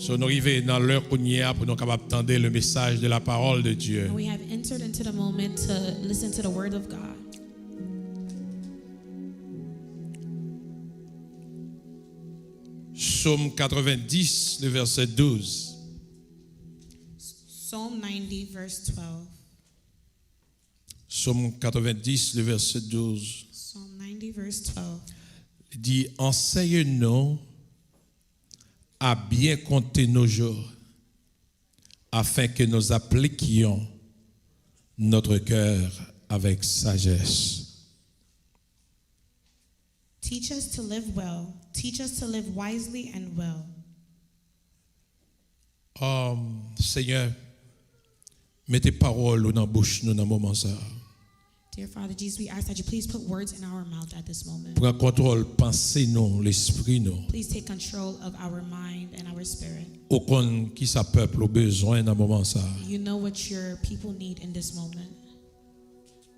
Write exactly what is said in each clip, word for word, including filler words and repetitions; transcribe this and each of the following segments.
So, nou rive nan lè kounye a pou nou kapab tande le message de la parole de Dieu. And we have entered into the moment to listen to the word of God. Psaume quatre-vingt-dix, le verset douze. Psalm ninety, verse twelve. Psaume quatre-vingt-dix, le verset douze. Psalm ninety, verse twelve. Li di, enseigne-nous à bien compter nos jours, afin que nous appliquions notre cœur avec sagesse. Teach us to live well. Teach us to live wisely and well. Um, Senyè, mete pawòl ou nan bouch nou nan moman sa a. Dear Father Jesus, we ask that you please put words in our mouth at this moment. Pran kontwòl panse nou, lespri nou. Please take control of our mind and our spirit. Ou konn ki sa pèp ou bezwen nan moman sa a. You know what your people need in this moment.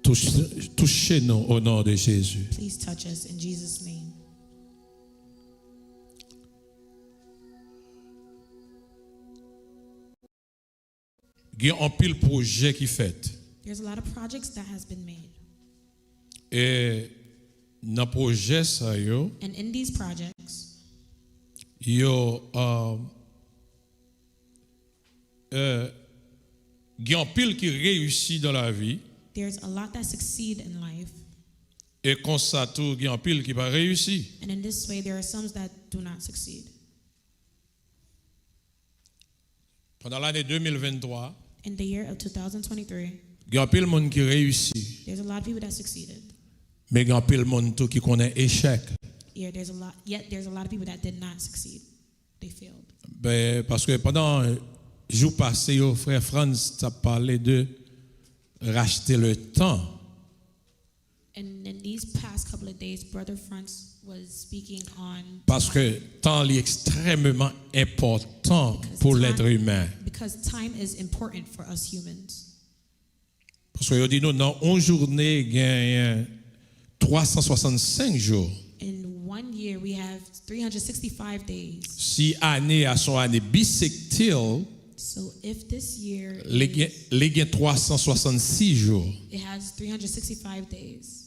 Touche, touche nou o non de Jezi. Please touch us in Jesus' name. Gen anpil pwojè ki fèt. There's a lot of projects that has been made. E nan pwojè sa yo, And in these projects, yo, uh, uh, gen anpil ki reyisi dan lavi, there's a lot that succeed in life. E konsa tou, gen anpil ki pa reyisi. And in this way, there are some that do not succeed. Pandan lane de mil venntwa, In the year of two thousand twenty-three, gen anpil moun ki reyisi, there's a lot of people that succeeded. Men gen anpil moun tou ki konnen echèk. Yeah, there's a lot. Yet there's a lot of people that did not succeed. They failed. Ben, paske pandan jou pase yo, frè Frantz t ap pale de rachte le tan. And in these past couple of days, Brother Frantz was speaking on Paske tan li ekstrèmeman enpòtan Because pou time- lèt imen. Because time is important for us humans. Paske yo di nou nan yon jounen genyen twa san swasannsenk jou. In one year, we have three hundred sixty-five days. Si ane a se yon ane bisektil, So if this year li gen, li gen twa san swasannsis jou. It has three hundred sixty-five days.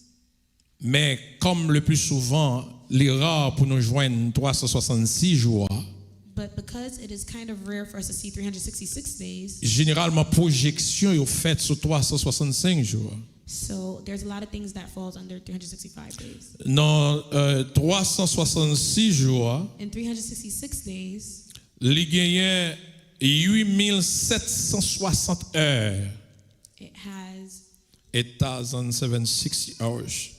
Men kòm le pli souvan, li ra pou nou jwenn twa san swasannsis jou a, But because it is kind of rare for us to see three hundred sixty-six days, jeneralman pwojeksyon yo fèt sou twa san swasannsenk jou a. So there's a lot of things that falls under three hundred sixty-five days. Nan euh, twa san swasannsis jou a, In three hundred sixty-six days, li genyen uit mil sèt san swasant è. It has Eight thousand seven sixty hours.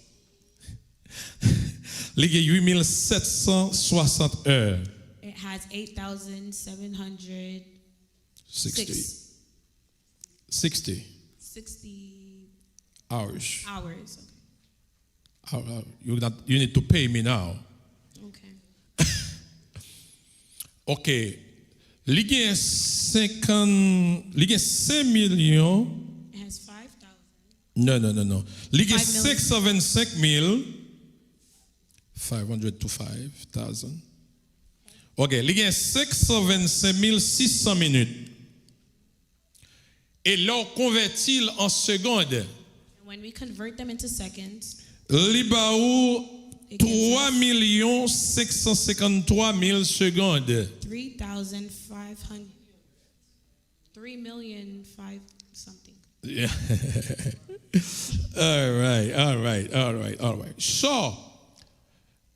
Li gen uit mil sèt san swasant è. It has eight thousand seven hundred Sixty. six Sixty sixty hours. Hours. Uh, uh, you, not, you need to pay me now. Okay. Ok. Li gen senkant, li gen senk milyon. It has five thousand. Non, non, non, non. Li gen Five million. senk san vennsenk mil. Five hundred to five thousand. Ok, li gen senk san vennsenk mil sis san minit. E lè w konvèti l an segond, And when we convert them into seconds, li ba ou It gives us- twa milyon senk san senkanntwa mil segond. three thousand five hundred, three million five something. Yeah. All right, all right, all right, all right. So,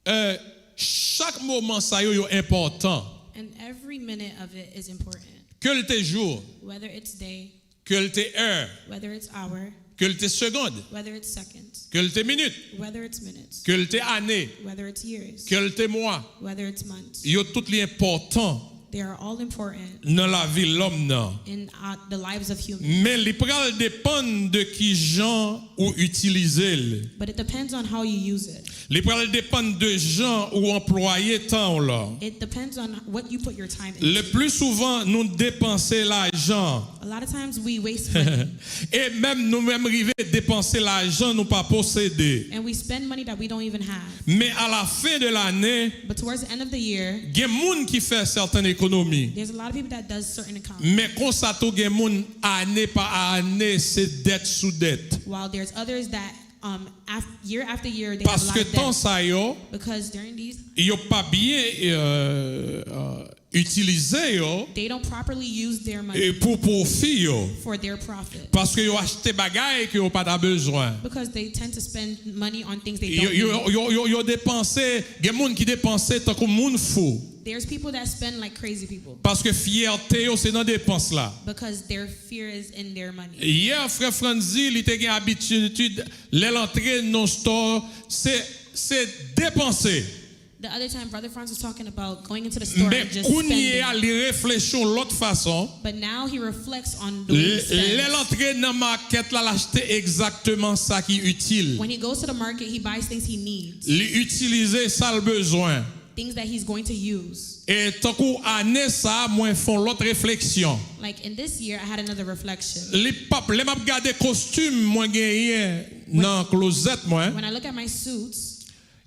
euh, chak moman sa yo, yo enpòtan. And every minute of it is important. Ke l te jou, Whether it's day, ke l te è, whether it's hour, ke l te segond, whether it's seconds, ke l te minit, whether it's minutes, ke l te ane, whether it's years, ke l te mwa, whether it's months. Yo tout li enpòtan They are all important nan lavi lòm nan. In uh, the lives of humans. Men li pral depann de ki jan ou itilize l. But it depends on how you use it. Li pral depann de jan ou anplwaye tan w lan. It depends on what you put your time Le into. Pli souvan, nou depanse lajan. A lot of times we waste money E menm nou menm rive depanse lajan nou pa posede. And we spend money that we don't even have. Men alafen de lane, But towards the end of the year, gen moun ki fè sèten ekonomi. There's a lot of people that does certain economy. Men konsa tou gen moun ane pa ane se dèt sou dèt. While there's others that um, af- year after year they have a lot Paske of tan debt sa yo, because during these yo pa byen euh, euh, itilize yo they don't properly use their money e pou pwofi yo. For their profit Paske yo achte bagay ke yo pa ta bezwen. Because they tend to spend money on things they Yo, don't yo, need. yo, yo, yo depanse, gen moun ki depanse tankou moun fou. There's people that spend like crazy people Paske fyète yo se nan depans la. Because their fear is in their money. Yè, frè Franzi, li te gen abitid, lè l antre nan store, se, se depanse. The other time, Brother Franz was talking about going into the store Men and just kounye a, spending. Li reflechi yon lòt fason. But now he reflects on the way he L- Lè l spends. Antre nan makèt la, l achte egzakteman sa ki itil. When he goes to the market, he buys things he needs, Li itilize sa l bezwen. Things that he's going to use. E tankou ane sa, mwen fè yon lòt refleksyon. Like in this year, I had another reflection. Li p ap, lè m ap gade kostim mwen genyen nan klozèt mwen, When I look at my suits,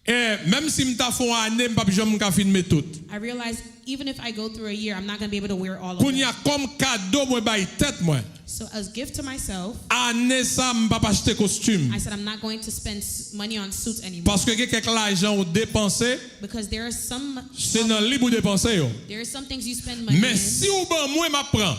e menm si m ta fè yon ane, m p ap janm ka fin met tout. I realize even if I go through a year, I'm not going to be able to wear all of them. Kounye a, kòm kado mwen bay tèt mwen, So, as gift to myself, ane sa, m p ap achte kostim. I said I'm not going to spend s- money on suits anymore. Paske gen kèk lajan ou depanse, Because there are some se nan lib ou depanse yo. There are some things you spend money Men in, si ou ban mwen, m ap pran.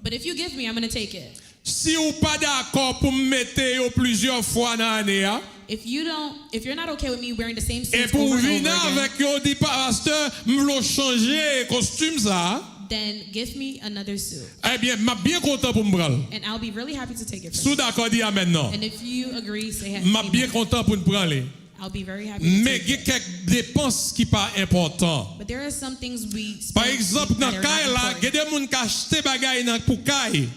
But if you give me, I'm going to take it. Si ou pa dakò pou m mete yo plizyè fwa nan ane a, If you don't, if you're not okay with me wearing the same suits epi ou over and vin over again, avèk yo, ou di, "Pastè, m vle w chanje kostim sa a," then give me another suit, ebyen, m ap byen kontan pou m pran l. And I'll be really happy to take it. Si w dakò, di amèn non. And if you agree, say M ap byen amen. Kontan pou n pran li. I'll be very happy to Men take gen it. Kèk depans ki pa enpòtan. But there are some things we Pa spend egzanp, that nan are kay not la, important. Gen de moun k achte bagay nan pou kay.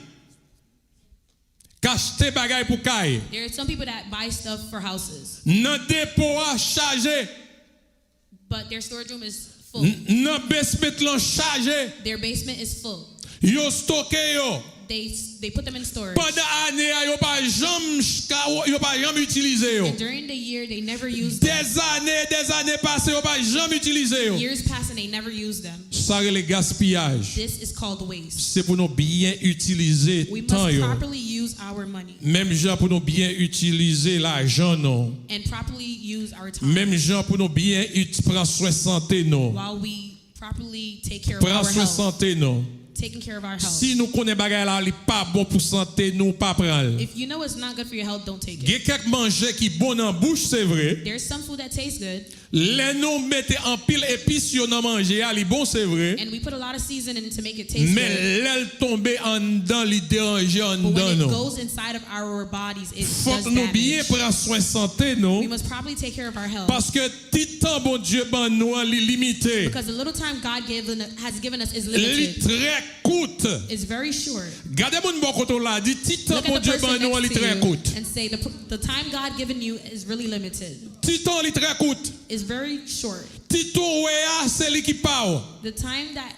K achte bagay pou kay. There are some people that buy stuff for houses. Nan depo a chaje. But their storage room is full. N- Nan basement lan chaje. Their basement is full. Yo stoke yo. They they put them in storage. Pandan ane a, yo pa janm ch- ka- yo pa janm itilize yo. And during the year, they never use them. Dèzane, dèzane pase, yo pa janm itilize yo. Years pass and they never use them. Sa rele gaspiyaj. This is called waste. Se pou nou byen itilize We tan must yo. Properly use our money Menm jan pou nou byen itilize lajan nou. And properly use our time Menm jan pou nou byen it- pran swen sante nou. While we properly take care of Pran our swen health. Sante nou. Taking care of our health. Si nou konnen bagay la li pa bon pou sante nou, pa pran l. If you know it's not good for your health, don't take it. Gen kèk manje ki bon nan bouch, se vre. There's some food that tastes good. Lè nou mete anpil epis yo nan manje a, li bon, se vre. And we put a lot of seasoning to make it taste Men good. Lè l tonbe anndan, li deranje But when anndan it nou. Goes inside of our bodies, it Fòk does nou byen damage. Pran swen sante nou. We must properly take care of our health. Paske ti tan Bondye ban nou an, li limite. Because the little time God given, has given us is Li limited. Trè kout. It's very short. Gade moun bò kote w la, di, "Ti tan Look at the Bondye person ban nou an, li next to trè you kout." And say the, pr- the time God given you is really limited. Ti tan li trè kout. It's very short. Ti tan w wè a, se li ki pa w. The time that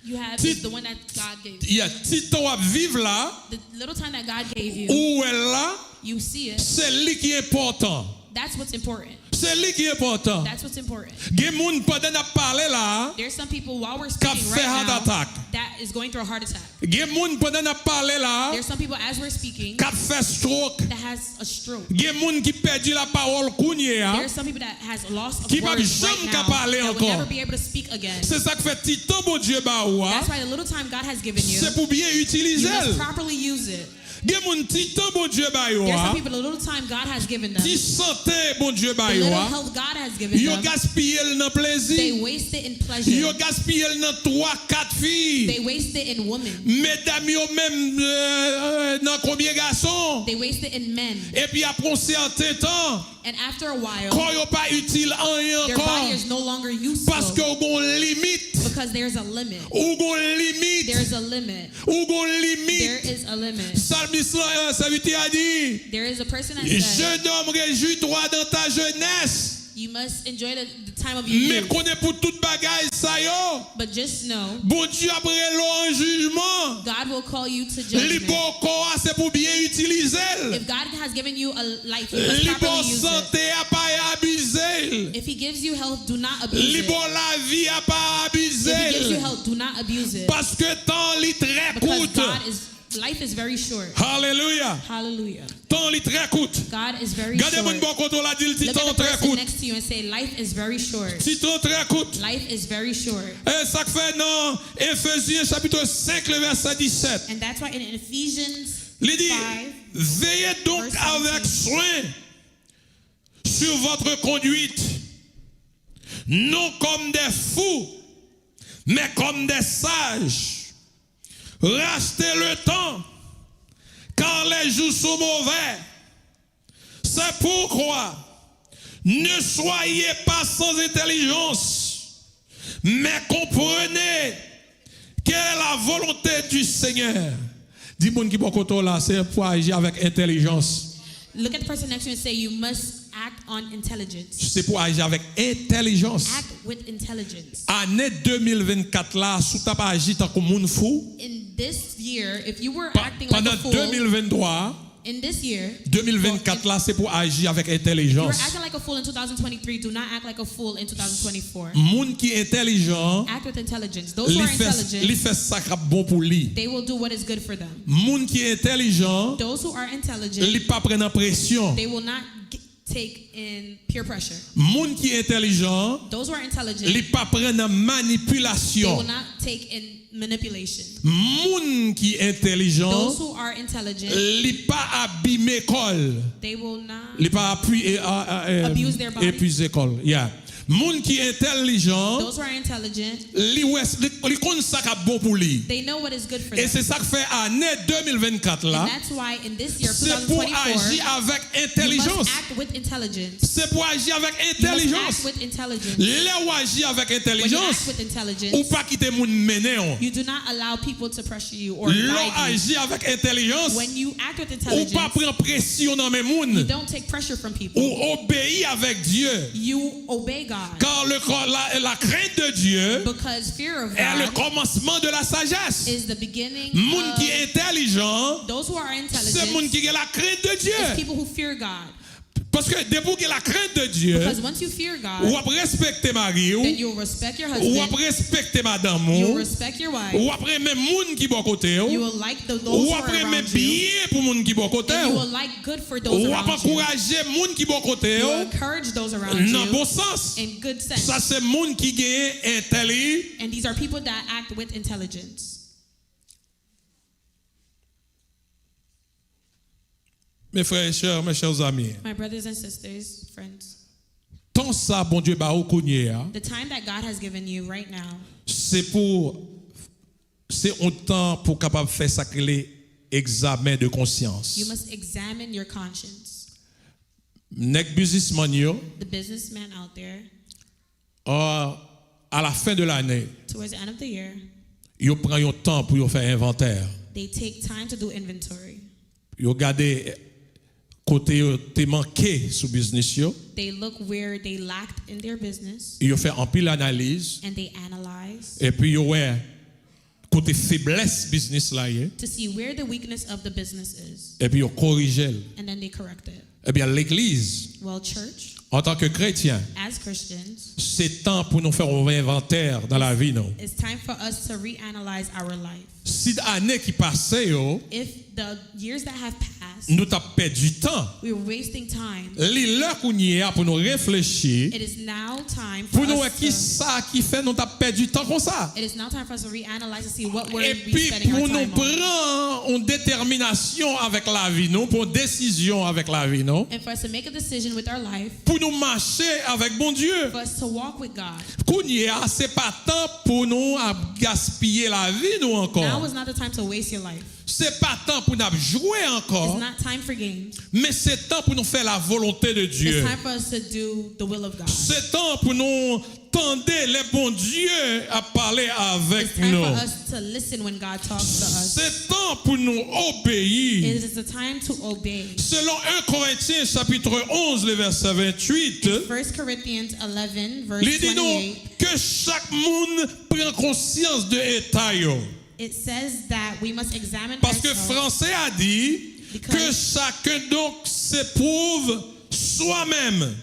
you have Ti- is the one that God gave you. Yeah, ti tan w ap viv la, The little time that God gave you, ou wè l la, you see it. Se li ki enpòtan. That's what's important. Se li ki enpòtan. That's what's important. Gen moun pandan n ap pale la, There's some people while we're K ap speaking fè right heart now attack. That is going through a heart attack. Gen moun pandan n ap pale la, There's some people as we're speaking K ap fè stroke. That has a stroke. Gen moun ki pèdi lapawòl kounye a, There's some people that has lost of Ki p ap words janm right ka now pale that will ankò. Never be able to speak again. Se sa k fè ti tan Bondye ba ou a, That's why the little time God has given you, Se pou byen itilize You must l. Properly use it. Gen moun ti tan Bondye ba yo There's a, some people the little time God has given them, Ti sante Bondye ba the yo little a, health God has given Yo them, gaspiye l nan plezi. They waste it in pleasure. Yo gaspiye l nan twa, kat fi. They waste it in women. Medam yo menm euh, nan konbyen gason. They waste it in men. Epi apre yon sèten tan, And after a while, kò yo pa itil anyen their ankò. Body is no longer useful. Paske w gon limit. Because there's a limit. Ou gon limit. There's a limit. Ou gon limit. There is a limit. Salmis lan, euh, sèvitè a di, There is a person that said, Jeune homme, réjouis-toi dans ta jeunesse. You must enjoy the, the time of your youth. Men konnen pou tout bagay sa yo, But just know, Bondye ap rele w an jijman. God will call you to judgment. Li ba w kò a, se pou byen itilize l. If God has given you a life, you must properly use it. Li ba w sante a, pa abize l. If he gives you health, do not abuse it. Li ba w lavi a, pa abize l. If he gives you health, do not abuse it. Paske tan li trè kout. Because God is Life is very short. Hallelujah. Hallelujah. Tan li trè kout. God is very short. Gade moun bò kote w la, di l ti tan trè kout. Look at the person next to you and say, "Life is very short." Ti tan trè kout. Life is very short. E sa k fè nan Efezyen chapit senk, le vèsè disèt. And that's why in Ephesians Li di, five, Veillez donc avec soin sur votre conduite, non comme des fous, mais comme des sages. Rachetez le temps, car les jours sont mauvais. C'est pourquoi ne soyez pas sans intelligence, mais comprenez quelle est la volonté du Seigneur. Di moun ki bò kote w la, se pou aji avèk entèlijans. Look at the person next to you and say, "You must act on intelligence." Se pou aji avèk entèlijans. Act with intelligence. Ane de mil vennkat la, si w t ap aji tankou moun fou, In this year, if you were pa- acting like a pandan fool, de mil venntwa, in this year, de mil vennkat la, se pou aji avèk entèlijans. If you were acting like a fool in two thousand twenty-three, do not act like a fool in two thousand twenty-four. Moun ki entèlijan, Act with intelligence. Those who li are fè, intelligent, li fè sa k ap bon pou li. They will do what is good for them. Moun ki entèlijan, Those who are intelligent, li pa pran nan presyon. They will not g- take in peer pressure. Moun ki entèlijan, Those who are intelligent, li pa pran nan they manipilasyon. Will not take in manipulation. Moun ki entèlijan, Those who are intelligent, li pa abime kò l. They will not Li pa apwi, e, a, a, e, abuse their body. Epuize kò l. Yeah. Moun ki entèlijan, Those who are intelligent, li wè, li, li konn sa k ap bon pou li. They know what is good for them. E se sa k fè ane de mil vennkat la, And that's why in this year, se pou aji avèk entèlijans. You must act with intelligence. Se pou aji avèk entèlijans. You must act with intelligence. Lè w aji avèk entèlijans, when you act with intelligence, ou pa kite moun mennen w. You do not allow people to pressure you or guide you. Lè w aji avèk entèlijans, when you act with intelligence, ou pa pran presyon nan men moun. You don't take pressure from people. Ou obeyi avèk Dye. You obey God. Car le, la, la crainte de Dieu Because fear of God est le commencement de la sagesse. Is the beginning Moun ki of entèlijan, those who are intelligent se moun ki gen la crainte de Dieu. Is people who fear God. Paske depi w gen la crainte de Dieu, Because once you fear God, w ap respekte mari w, then you'll respect your husband, w ap respekte madanm ou, you'll respect your wife, w ap renmen moun ki bò kote w, you will like the, those who are around you, w ap renmen byen pou moun ki bò kote w, and you will like good for those around you, w ap ankouraje moun ki bò kote w, you will encourage those around you, nan bon sans. In good sense. Sa se moun ki genyen entèli. And these are people that act with intelligence. Mes frères et sœurs, mes chers amis, My brothers and sisters, friends, tan sa Bondye ba ou kounye a, the time that God has given you right now se pou, se yon tan pou kapab fè sa k rele egzamen de konsyans. You must examine your conscience. Nèg biznismann yo, The businessmen out there, euh, à la fin de l'année, towards the end of the year, yo pran yon tan pou yo fè envantè. They take time to do inventory. Yo gade kote yo te manke sou biznis yo. They look where they lacked in their business. Yo fè anpil analiz. And they analyze. Epi yo wè kote feblès biznis la ye. To see where the weakness of the business is. Epi yo korije l. And then they correct it. Ebyen, legliz, Well, church, antanke kretyen, as Christians, se tan pou nou fè yon envantè nan lavi nou. It's time for us to reanalyze our life. Si ane ki pase yo, If the years that have passed, nou t ap pèdi tan, we were wasting time. Li lè kounye a pou nou reflechi, It is now time for pou nou wè us to, ki sa ki fè nou t ap pèdi tan konsa. It is now time for us to reanalyze and see what were we spending our time on. Epi pou nou pran yon detèminasyon avèk lavi nou, pran yon desizyon avèk lavi nou, And for us to make a decision with our life, pou nou mache avèk Bondye. For us to walk with God. Kounye a, se pa tan pou nou ap gaspiye lavi nou ankò. Now is not the time to waste your life. Se pa tan pou n ap jwe ankò, It's not time for games. Men se tan pou nou fè la volonte de It's Dye. Time for us to do the will of God. Se tan pou nou tande lè Bondye ap pale avèk It's time nou. For us to listen when God talks to us. Se tan pou nou obeyi. It is a time to obey. Selon un Korentyen chapitre onze, le verset vingt-huit, In First Corinthians eleven, verse li di nou twenty-eight, ke chak moun pran konsyans de eta yo. It says that we must examine Paske ourselves. Fransè a di que Because- chacun donc s'éprouve soi-même.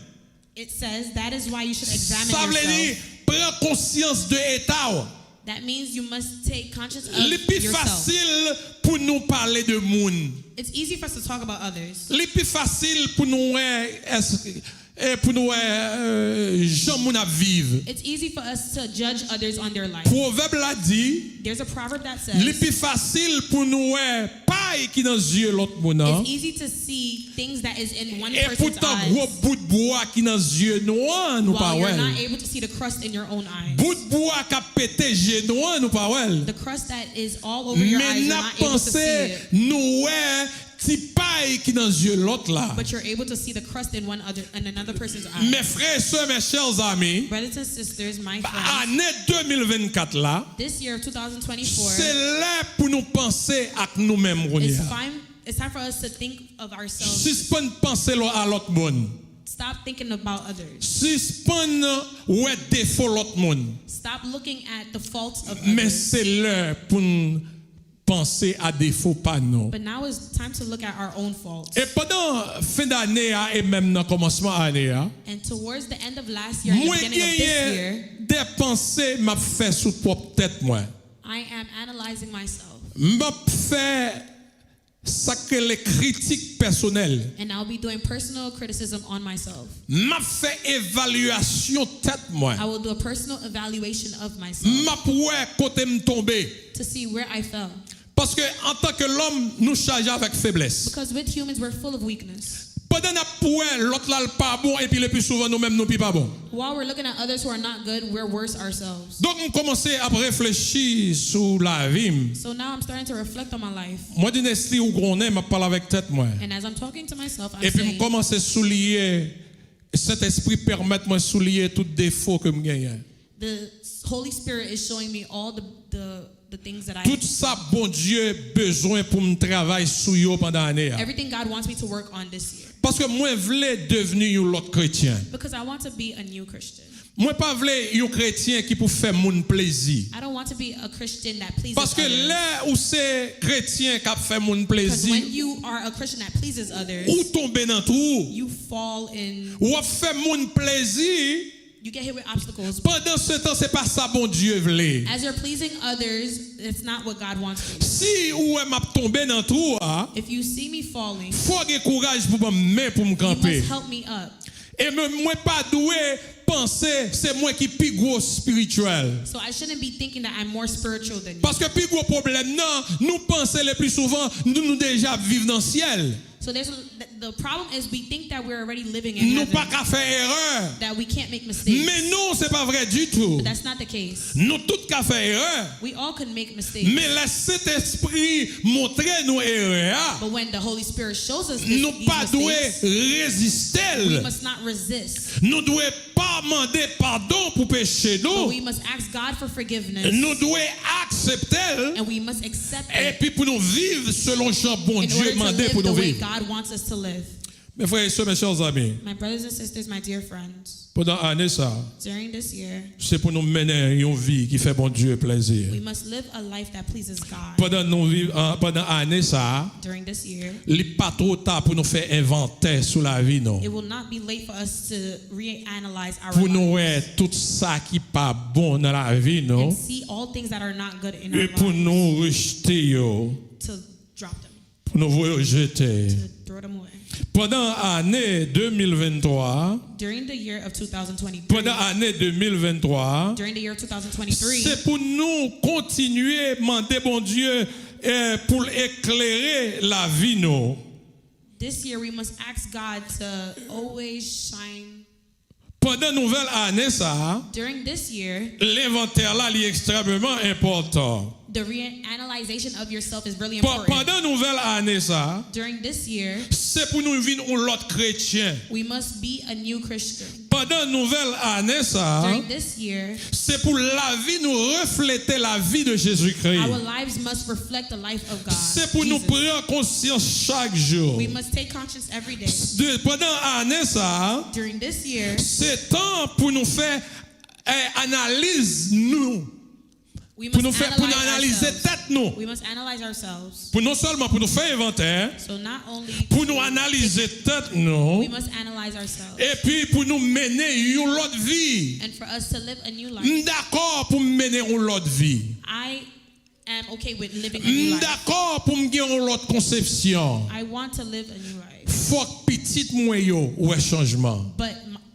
It says that is why you should examine Sa vle di yourself. Pran konsyans de eta w. That means you must take conscious of Li pi yourself. Fasil pou nou pale de moun. It's easy for us to talk about others. Li pi fasil pou nou wè, es- eh, pou nou wè eh, jan moun ap viv. It's easy for us to judge others on their life. Pwovèb la di, There's a proverb that li says pi fasil pou nou wè pay ki nan zye lòt moun nan. It's easy to see things that is in one E person's poutan gwo eyes bout bwa ki nan zye nou an, nou pa while wè you're l. Not able to see the crust in your own eyes. Bout bwa k ap pete je nou an, nou pa wè l. The crust that is all over your eyes, Men you're n ap not able to see panse it. Nou wè ti pay ki nan zye lòt la. But you're able to see the crust in one other in another person's eyes. Mes frères et sœurs, mes chers amis, Brothers and sisters, my friends, ane de mil vennkat la, this year of two thousand twenty-four, se lè pou nou panse ak nou menm kounye it's a. Time, it's time for us to think of ourselves. Sispann panse lo a lòt moun. Stop thinking about others. Sispann wè defo lòt moun. Stop looking at the faults of Men others. Se lè pou n panse a defo pa nou. But now it's time to look at our own faults. E pandan fen dane a e menm nan kòmansman ane a, And towards the end of last year and the mwen beginning of this year, genyen de panse m ap fè sou pwòp tèt mwen. I am analyzing myself. M ap fè sa k rele kritik pèsonèl. And I'll be doing personal criticism on myself. M ap fè evalyasyon tèt mwen. I will do a personal evaluation of myself M ap wè kote m tonbe. To see where I fell. Paske antanke lòm, nou chaje avèk feblès. Because with humans, we're full of weakness. Pandan n ap wè lòt la l pa bon epi le pli souvan nou menm nou pi pa bon. While we're looking at others who are not good, we're worse ourselves. Donk m kòmanse ap reflechi sou lavi m. So now I'm starting to reflect on my life. Mwen di Nesli ou konnen m ap pale avèk tèt mwen. And as I'm talking to myself, I'm Epi m saying, kòmanse souliye, Sentespri pèmèt mwen souliye tout defo ke m genyen. The Holy Spirit is showing me all the, the, the things that I Tout sa Bondye bezwen pou m travay sou yo pandan ane a. Everything God wants me to work on this year. Paske mwen vle devni yon lòt kretyen. Because I want to be a new Christian. Mwen pa vle yon kretyen ki pou fè moun plezi. I don't want to be a Christian that pleases Paske others. Lè ou se kretyen k ap fè moun Because plezi, when you are a Christian that pleases others, ou tonbe nan twou. You fall in. W ap fè moun plezi. You get hit with obstacles. Pandan se tan, se pa sa Bondye vle. As you're pleasing others, it's not what God wants for you. Si ou wè m ap tonbe nan twou a, If you see me falling, fò w gen kouraj pou ban m men pou m you kanpe. Must help me up. E men mwen pa dwe panse se mwen ki pi gwo espirityèl. So I shouldn't be thinking that I'm more spiritual than you. Paske pi gwo pwoblèm nan, nou panse le pli souvan nou, nou deja ap viv nan syèl. So there's a, the, the problem is we think that we're already living in Nou pa heaven, ka fè erè. That we can't make mistakes. Men non, se pa vrè ditou. But that's not the case. Nou tout ka fè erè. We all can make mistakes. Men lè Sentespri montre nou erè a, But when the Holy Spirit shows us this, nou these pa dwe mistakes, reziste l. We must not resist. Nou dwe pa mande padon pou peche But nou. We must ask God for forgiveness. Nou dwe aksepte l. And we must accept it. Epi pou nou viv selon jan Bondye mande pou nou viv. God wants us to live. Mes frères et sœurs, mes chers amis, My brothers and sisters, my dear friends, pandan ane sa, during this year, se pou nou mennen yon vi ki fè Bondye plezi. We must live a life that pleases God. Pandan nou viv, an- pandan ane sa, During this year, li pa twò ta pou nou fè envantè sou lavi nou. It will not be late for us to reanalyze our Pou nou lives wè tout sa ki pa bon nan lavi nou. And see all things that are not good in E our pou lives. Nou rejte yo. To drop them. Pou nou voye yo jete. To throw them away. Pandan ane de mil venntwa a, During the year of two thousand twenty-three, pandan ane de mil venntwa a, during the year two thousand twenty-three, se pou nou kontinye mande Bondye eh, pou l eklere lavi nou. This year we must ask God to always shine. Pandan nouvèl ane sa a, During this year, lenvantè la li ekstrèmeman enpòtan. The reanalyzation of yourself is really important. Pandan nouvèl ane sa a, during this year, se pou nou vin yon lòt kretyen. We must be a new Christian. Pandan nouvèl ane sa a, during this year, se pou lavi nou reflete lavi de Jezikri. Our lives must reflect the life of God. Se pou nou pran konsyans chak jou. We must take conscience every day. De, pandan ane sa a, during this year, se tan pou nou fè, eh, analiz nou. Pou nou fè, pou nou analize tèt nou. Pou non sèlman pou nou fè envantè, pou nou analize tèt nou, epi pou nou mennen yon lòt vi. M dakò pou m mennen yon lòt vi. M dakò pou m gen yon lòt konsepsyon. Fòk pitit mwen yo wè chanjman.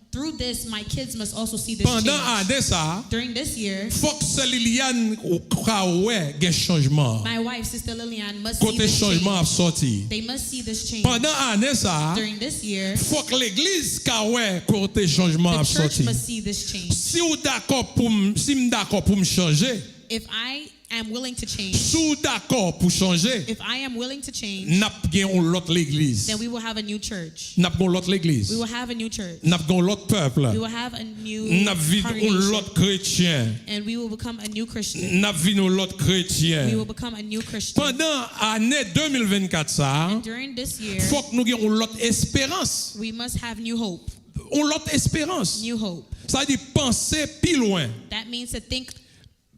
Through this, my kids must also see this change. Pandan ane sa a, during this year, fòk sè Liliane ka wè gen chanjman. My wife, Sister Lillian, must see this change. Kote chanjman ap sòti. They must see this change. Pandan ane sa a, during this year, fòk legliz ka wè kote chanjman ap sòti. The church must see this change. Si w dakò pou m, si m dakò pou m chanje, if I am willing to change, si w dakò pou chanje, if I am willing to change, n ap gen yon lòt legliz. Then we will have a new church. N ap gen yon lòt legliz. We will have a new church. N ap gen yon lòt pèp. We will have a new congregation. N ap vin yon lòt kretyen. And we will become a new Christian. N ap vin yon lòt kretyen. We will become a new Christian. Pandan ane de mil vennkat sa a, and during this year, fòk nou gen yon lòt esperans. We must have new hope. Yon lòt esperans. New hope. Sa vle di panse pi lwen. That means to think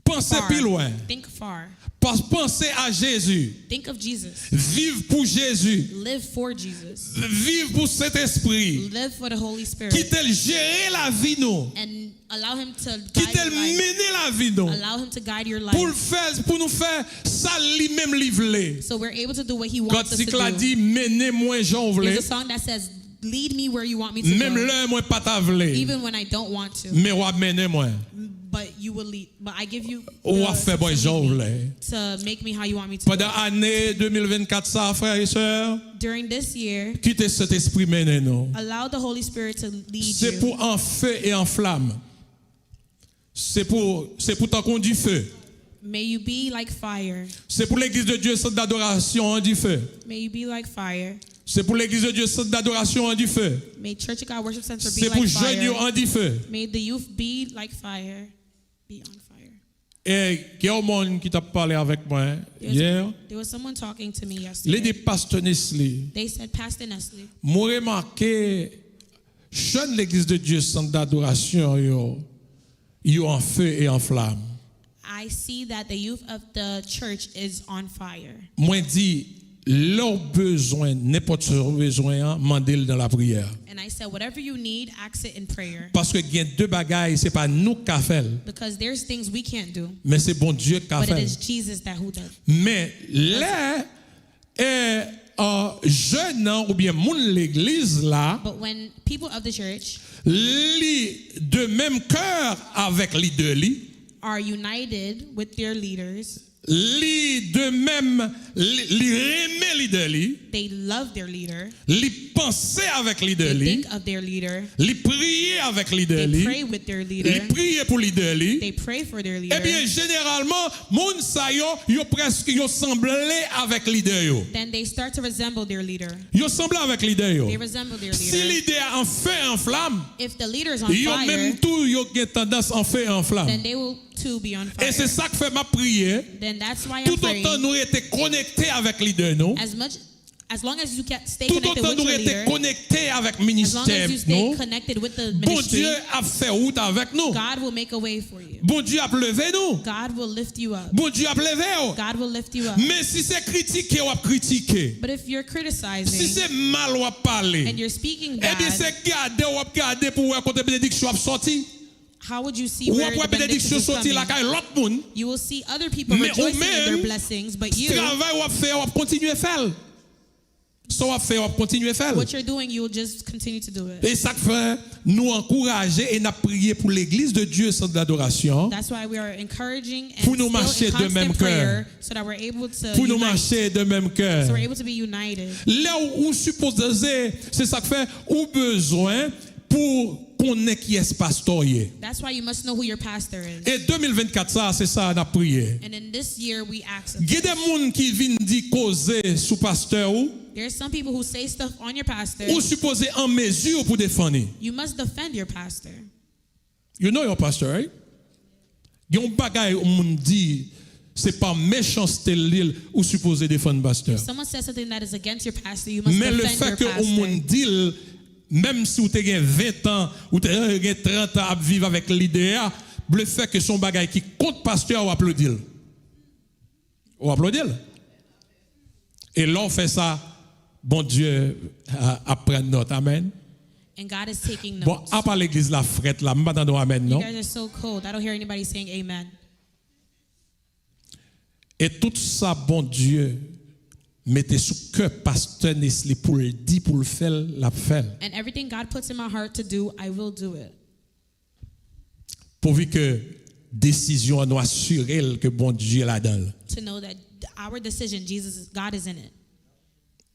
Panse pi lwen. Think far. Pas-, panse a Jezi. Think of Jesus. Viv pou Jezi. Live for Jesus. Viv pou Sentespri. Live for the Holy Spirit. Kite l jere lavi nou. And allow him to guide your life. Kite l mennen lavi nou. Allow him to guide your life. Pou l fè, pou nou fè sa li menm li vle. So we're able to do what he wants us to do. Kantik la di, mennen mwen jan w vle. There's a song that says, "Lead me where you want me to go." Menm lè mwen pa ta vle. Even when I don't want to. Men w ap mennen mwen. But you will lead. But I give you the, w ap fè mwen jan w vle. To make me how you want me to. Pandan ane de mil vennkat sa, frè e sè, during this year, kite Sentespri mennen nou. Allow the Holy Spirit to lead you. Se pou an fe e an flam. Se pou, se pou tankou yon dife. May you be like fire. Se pou legliz de Dye Sant Dadorasyon an dife. May you be like fire. Se pou legliz de Dye Sant Dadorasyon an dife. May Church of God Worship Center be like fire. Se pou jèn yo an dife. May the youth be like fire. Be on fire. E gen yon moun ki t ap pale avèk mwen yè. There was someone talking to me yesterday. Li di, Pastè Nesly, they said, "Pastor Nestle, mwen remake jèn legliz de Dye Sant Dadorasyon yo, yo an fe e an flam." I see that the youth of the church is on fire. Mwen di, lè w bezwen, nenpòt sa w bezwen an, mande l nan lapriyè. And I said, "Whatever you need, ask it in prayer." Paske gen de bagay, se pa nou k ka fè l. Because there's things we can't do. Men se Bondye k ka fè l. But it is Jesus that who does. Men lè, e, e, jèn nan oubyen moun legliz la, but when people of the church, li de menm kè avèk lidè li, are united with their leaders, li de menm, li, li renmen lidè li. They love their leader. Li panse avèk lidè li. They think of their leader. Li priye avèk lidè li. They pray with their leader. Li priye pou lidè li. They pray for their leader. Ebyen, jeneralman, moun sa yo, yo prèske, yo sanble avèk lidè yo. Then they start to resemble their leader. Yo sanble avèk lidè yo. They resemble their leader. Si lidè a an fe, an flam, if the leader is on fire, yo menm tou, yo gen tandans an fe, an flam. Then they will to be on fire. E se sa k fè m ap priye. Then that's why I'm praying. Toutotan nou rete konekte avèk lidè nou, as much, as long as you can stay connected with your leader, toutotan nou rete konekte avèk ministè nou, as long as you stay connected with the ministry, Bondye ap fè wout avèk nou. God will make a way for you. Bondye ap leve nou. God will lift you up. Bondye ap leve w. God will lift you up. Men si se kritike w ap kritike, but if you're criticizing, si se mal w ap pale, and you're speaking bad, ebyen se gade w ap gade pou w wè kote benediksyon ap sòti. How would you see where the benediction is coming? W ap wè benediksyon soti lakay lòt moun. You will see other people rejoicing in their blessings, but you, men ou menm, travay w ap fè a, w ap kontinye fè l. Sa w ap fè a, w ap kontinye fè l. What you're doing, you will just continue to do it. E sa k fè nou ankouraje e n ap priye pou legliz de Dye Sant Dadorasyon. That's why we are encouraging and still in constant prayer so that we're able to unite. Pou nou mache de menm kè. Pou nou mache de menm kè. So we're able to be united. Lè ou, ou sipoze, se sa k fè ou bezwen pou konnen kiyès pastè w ye. That's why you must know who your pastor is. E de mil vennkat sa, se sa n ap priye. And in this year, we ask of Gen de moun ki vin di koze sou pastè ou, There's some people who say stuff on your pastor. Ou sipoze an mezi pou defann li. You must defend your pastor. You know your pastor, right? Gen yon bagay yon moun di, se pa mechanste l di l, ou sipoze defann pastè. If someone says something that is against your pastor, you must Men le defend fè your ke yon moun pastor. Di l, menm si w te gen ven tan, ou te gen trant an ap viv avèk lide a, le fè ke se yon bagay ki kont pastè a, w aplodi l. Ou aplodi l. E lè w fè sa, Bondye a- ap pran nòt. Amèn. And God is taking Bon, notes. Apa legliz la frèt la, m pa tande yon amèn You non. Guys are so cold. I don't hear anybody saying amen. E tout sa Bondye mete sou kè pastè Nesly pou l di, pou l fè l, l ap fè l. And everything God puts in my heart to do, I will do it. Pouvi ke desizyon an nou asire l ke Bondye ladan l. To know that our decision, Jesus, God is in it.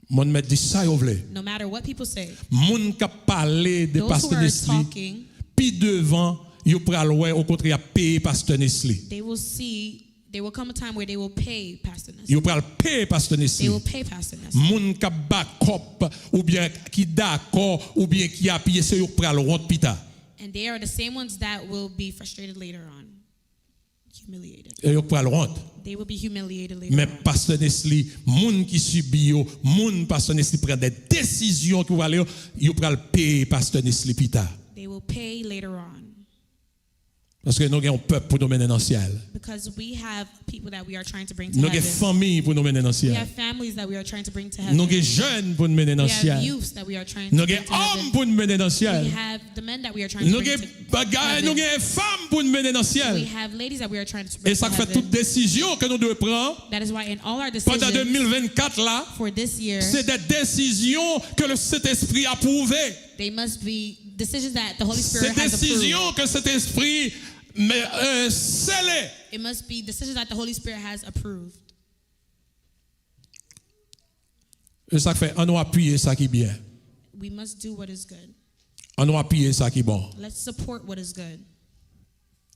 Moun mèt di sa yo vle. No matter what people say, Moun k ap pale de those who pastè are Nesly, talking, pi devan, yo pral wè, okontrè, y ap peye pastè Nesly. They will see, there will come a time where they will pay Pastor Nesly. Yo pral peye pastè They Nesly. Will pay Pastor Nesly. Moun k ap bakòp, oubyen ki dakò, oubyen ki apiye, se yo k pral wont pita. And they are the same ones that will be frustrated later on. Humiliated. E yo k pral wont. They will be humiliated later Men on. Pastè Nesly, moun ki sibi yo, moun Pastè Nesly pran de desizyon ki pral yo, yo pral peye Pastè Nesly pita. They will pay later on. Paske nou gen yon pèp pou nou mennen nan syèl. Because we have people that we are trying to bring to Nou gen heaven. Fanmi pou nou mennen nan We syèl. Have families that we are trying to bring to heaven. Nou gen jèn pou nou mennen We nan have syèl. Youths that we are trying to Nou bring gen to òm heaven. Pou nou mennen nan syèl. We have the men that we are trying to Nou bring gen to bagay, heaven. Nou gen fanm pou nou mennen nan syèl. We have ladies that we are trying to E bring sa to k fè heaven. Tout desizyon ke nou dwe pran That is why in all our pandan decisions de mil vennkat la, For this year, se de desizyon ke le Sentespri apwouve. They must be decisions that the Holy Se Spirit has approved. Desizyon ke Sentespri men, euh, sele. It must be decisions that the Holy Spirit has approved. E sa k fè, an nou apiye sa ki byen. We must do what is good. An nou apiye sa ki bon. Let's support what is good.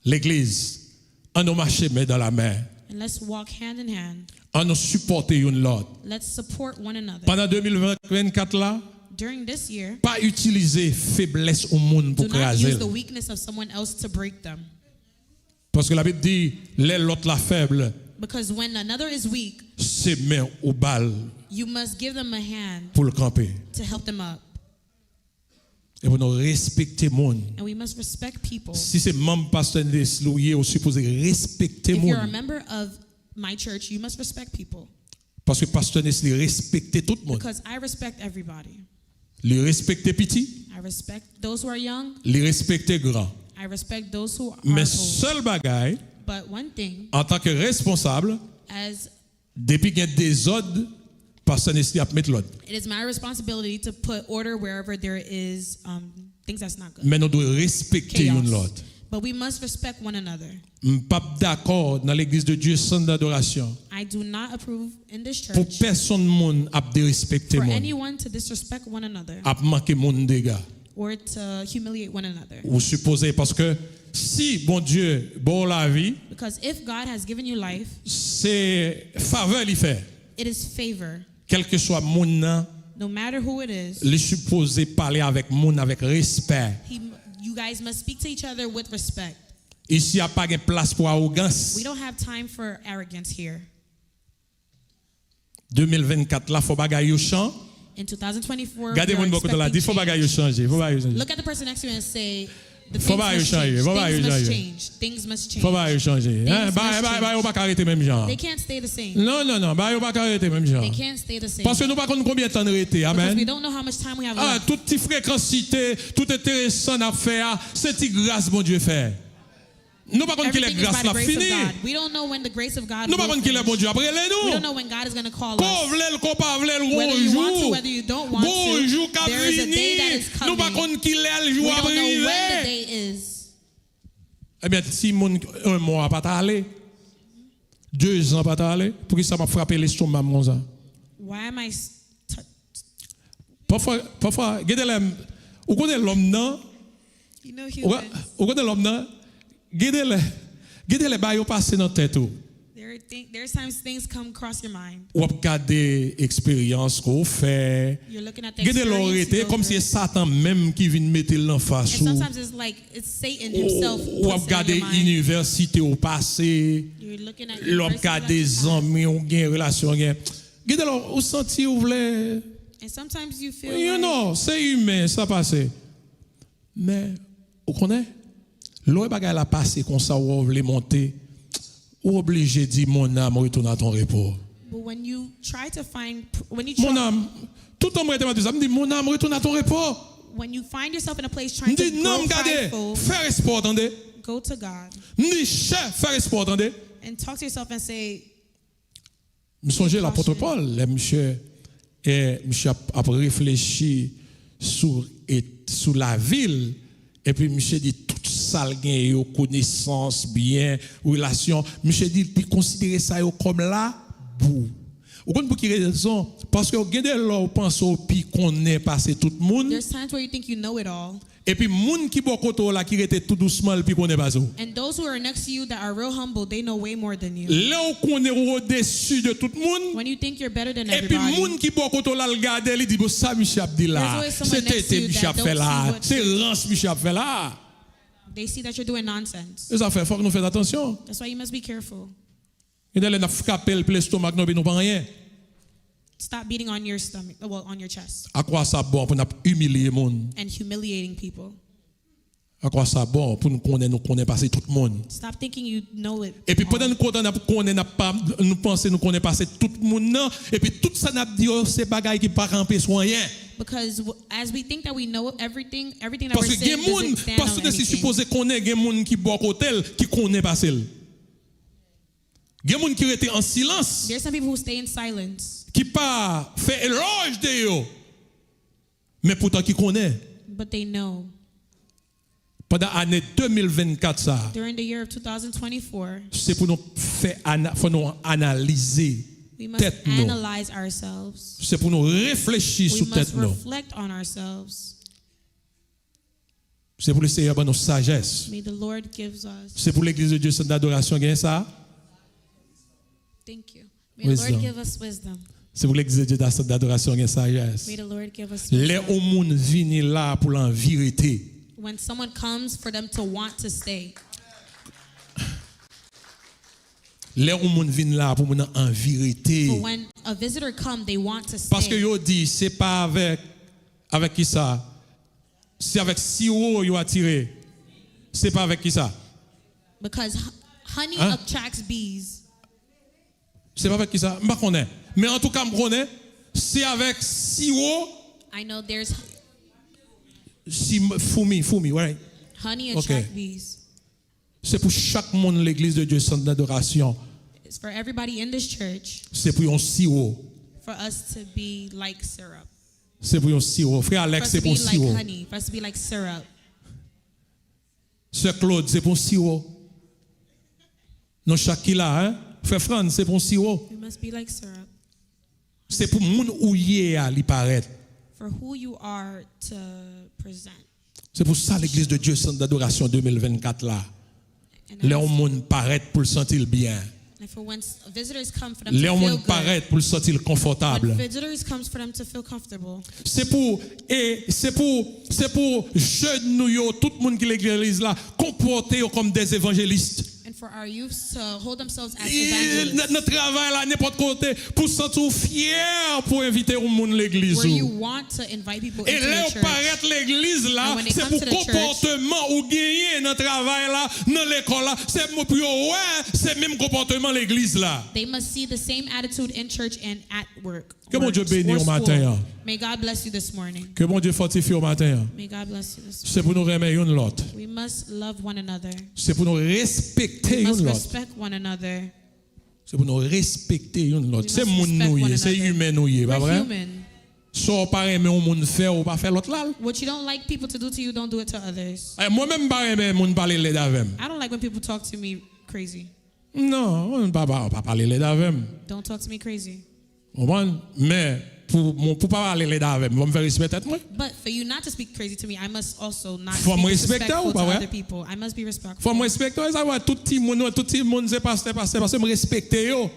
Legliz, an nou mache men dan la men. And let's walk hand in hand. An nou sipòte youn lòt. Let's support one another. Pandan de mil vennkat la, During this year, pa itilize feblès yon moun pou Do not kraze use the l. Weakness of someone else to break them. Paske Labib di, lè lòt la fèb, Because when another is weak, se men ou ba l you must give them a hand Pou l kanpe. To help them up. E pou nou respekte moun. And we must respect people. Si se manm Pastè Nesly ou ye, ou sipoze respekte If you're a moun. Member of my church, you must respect people. Paske Pastè Nesly respekte tout moun. Because I respect everybody. Li respekte piti. I respect those who are young. Li respekte gran. I respect those who are Men old. Sèl bagay, But one thing, antanke responsab, as depi gen dezòd, Pastè Nesly ap met lòd. It is my responsibility to put order wherever there is um, things that's not good. Men nou dwe respekte youn lòt. But we must respect one another. M p ap dakò nan Legliz de Dieu Centre d'Adoration I do not approve in this pou church pèsonn moun ap derespekte for moun, anyone to disrespect one another ap manke moun dega. Or to humiliate one another. Ou sipoze, paske si Bondye ba w lavi, Because if God has given you life, se favè li fè. It is favor. Kèlkeswa moun nan, No matter who it is, li sipoze pale avèk moun avèk respè. he, you guys must speak to each other with respect. Isi a pa gen plas pou awogans. We don't have time for arrogance here. De mil vennkat la, fò bagay yo chan. In twenty twenty-four, Gade moun bò kote la, di fò bagay yo chanje, fò bagay yo chanje. Look at the person next to you and say, the Fò bagay yo chanje, fò bagay yo chanje. Things must change. Fò bagay yo chanje. Hein? Bagay, bagay, bagay yo pa ka rete menm jan. They can't stay the same. Non, non, non, bagay yo pa ka rete menm jan. They can't stay the same. Paske nou pa konn konbyen tan n rete, Because amèn. We don't know how much time we have Ah, left. Tout ti frekansite, tout enteresan n ap fè a, se ti gras Bondye fè. Nou pa konn kilè Everything is gras by la the ap grace of fini. God. We don't know when the grace of God Nou pa will konn kilè finish. Bondye ap rele We nou. Don't know when God is going to call Ko w us. Vle l, ko w pa vle l, gon Whether you want to, jou. Whether you don't want Gon to, jou k ap there is a day that vini. Is Nou pa coming. Konn kilè l jou We ap don't know when the rive. Day is. Ebyen, si moun yon mwa pa t ale, de zan pa t ale, poukisa m ap frape lestoma m konsa? Why am I s- t- Pafwa, pafwa, gen de lè, ou konnen lòm nan, You know, ou, humans. Ou konnen lòm nan? Gen de lè, gen de lè bagay yo pase nan tèt ou. There are thing, there's times things come across your mind. W ap gade eksperyans ke w fè. You're looking at the experience you go through. Gen de lè w rete kòmsi se Satan menm ki vin mete l nan fas ou. And sometimes it's like it's Satan himself puts it in your mind. Ou, w ap gade inivèsite w pase. You're looking at university that you passed. Lè w ap gade zanmi w gen, relasyon w gen. Gen de lè w santi w vle. And sometimes you feel like, you know, se imen, sa pase. Men, ou konnen, lè w wè bagay la pase konsa, ou wè w vle monte, ou oblije di, "Mon âme, retourne à ton repos." But when you try to find, when you try, mon âme, tout tan m rete, m ap di sa, m di, "Mon âme, retourne à ton repos." When you find yourself in a place trying to grow prideful, m di, "Nanm, gade, fè respè w, tande." Go to God. M di, "Chè, fè respè w, tande." And talk to yourself and say, M sonje lapòt Pòl, lè misye, eh, misye ap, ap reflechi sou, e, sou lavi l, epi misye di tout sa l gen yo, konesans, byen, relasyon, misye di li konsidere sa yo kòm labou. Ou konn pou ki rezon? Paske gen de lè w panse w pi konnen pase tout moun. There's times where you think you know it all. Epi moun ki bò kote w la ki rete tou dousman, l pi konnen pase w. And those who are next to you that are real humble, they know way more than you. Lè w konnen w odesi de tout moun, when you think you're better than everybody, epi moun ki bò kote w la, l gade, li di, "Bon, sa misye ap di la, there's always someone next to you that don't see what, se tete misye ap fè la, se rans misye ap fè la." They see that you're doing nonsense. Se sa fè, fòk nou fè atansyon. That's why you must be careful. Gen de lè n ap frape l, plen lestomak nou, epi nou pa anyen. Stop beating on your stomach, well, on your chest. Akwè sa bon pou n ap imilye moun? And humiliating people. Akwè sa bon pou n konnen nou konnen pase tout moun? Stop thinking you know it all. Epi pandan n kontan n ap konnen, n ap pa, nou panse nou konnen pase tout moun nan, epi tout sa n ap di yo se bagay ki pa ka anpeche w anyen. Because w-, as we think that we know everything, everything that we're saying doesn't stand on anything. Paske gen moun, pastè Desi sipoze konnen gen moun ki bò kote l ki konnen pase l. Gen moun ki rete an silans, there's some people who stay in silence, ki pa fè elòj de yo, men poutan ki konnen. But they know. Pandan ane de mil vennkat sa a, during the year of two thousand twenty-four, se pou nou fè ana-, fò nou analize tèt nou. We must analyze ourselves. Se pou nou reflechi sou tèt nou. We must reflect on ourselves. Se pou Lesenyè ban nou sajès. May the Lord gives us. Se pou Legliz de Dye Sant Dadorasyon gen sa. Thank you. May the Lord give us wisdom. Se pou Legliz de Dye Sant Dadorasyon gen sajès. May the Lord give us wisdom. Lè yon moun vini la pou l anvi rete. When someone comes for them to want to stay. Lè yon moun vin la pou moun nan anvi rete. For when a visitor come, they want to stay. Paske yo di, se pa avèk, avèk kisa? Se avèk siwo yo atire. Se pa avèk kisa? Because h-, honey attracts bees. Se pa avèk kisa? M pa konnen. Men antouka, m konnen, se avèk siwo. I know there's si, foumi, foumi, right? Honey attract bees. Se pou chak moun Legliz de Dye Sant Dadorasyon. It's for everybody in this church. Se pou yon siwo. For us to be like syrup. Se pou yon siwo. Frè Alex, se pou yon siwo. For us to be like honey. For us to be like syrup. Sè Claude, se pou yon siwo. Nou chak ki la, hein? Frè Franz, se pou yon siwo. We must be like syrup. Se pou moun ou ye a li parèt. For who you are to present. Se pou sa Legliz de Dye Sant Dadorasyon de mil vennkat la. And lè yon moun parèt pou l santi l byen. And for when s-, visitors come for them to feel good. Lè yon moun parèt pou l santi l konfòtab. When visitors comes for them to feel comfortable. Se pou, e se pou, se pou jèn nou yo, tout moun ki legliz la, konpòte yo kòm des évangélistes. And for our youths to hold themselves as evangelists. Nan, nan travay la, nenpòt kote, pou w santi w fyè pou w envite yon moun legliz ou. Where you want to invite people into your church. E lè yo parèt legliz la, se pou konpòteman ou genyen nan travay la, nan lekòl la, se pou yo wè se menm konpòteman legliz la. They must see the same attitude in church and at work. Ke Bondye beni w maten an. May God bless you this morning. Ke Bondye fòtifye w maten an. May God bless you this morning. Se pou nou renmen youn lòt. We must love one another. Se pou nou respekte youn lòt. We must respect one another. Se pou nou respekte youn lòt. Se moun nou ye, se imen nou ye, pa vre? We must respect one another. We're human. Sa w pa renmen yon moun fè w, ou pa fè lòt la l. What you don't like people to do to you, don't do it to others. Eh, mwen menm, m pa renmen moun pale lèd avè m. I don't like when people talk to me crazy. Non, pa, pa, pa pale lèd avè m. Don't talk to me crazy. Ou konprann? Men, Pou, pou pa pale lèd avè m, fò m fè respè tèt mwen. But for you not to speak crazy to me, I must also not Fò m speak respekte w, disrespectful pa to vre? Other people. I must be respectful. Fò m respekte w, sa vre, tout timoun, tout timoun se pastè, pastè, pastè, m respekte yo.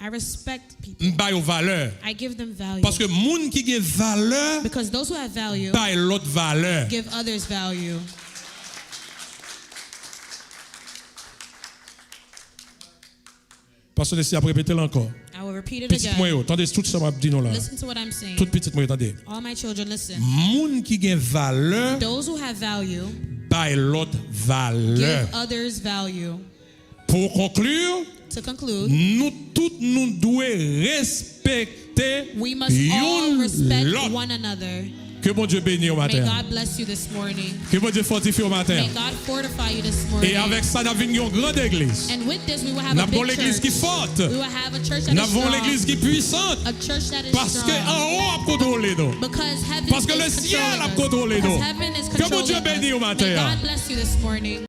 I respect people. M ba yo valè. I give them value. Paske moun ki gen valè Because those who have value bay lòt valè. Give others value. Pastè Nesty ap repete l ankò. I will repeat it Pitit mwen again. Yo, tande tout sa m ap di nou la. Listen to what I'm saying. Tout pitit mwen yo, tande. All my children, listen. Moun ki gen valè Those who have value bay lòt valè. Give others value. Pou konkli, To conclude, nou tout nou dwe respekte we must all youn respect lòt. One another. Ke Bondye beni w May maten. God bless you this morning. Ke Bondye fòtifye w maten. May God fortify you this morning. E avèk sa, n ap vin gen yon gran legliz. And with this, we will have N a ap gen yon big legliz church. Ki fòt. We will have a church that N is ap gen yon strong. Legliz ki pwisan. A church that is Paske strong. Anwo ap kontwole nou. Because heaven Paske is le ciel ap controlling kontwole us. Nou. Because heaven is Ke Bondye controlling beni w us. Maten. May God bless you this morning.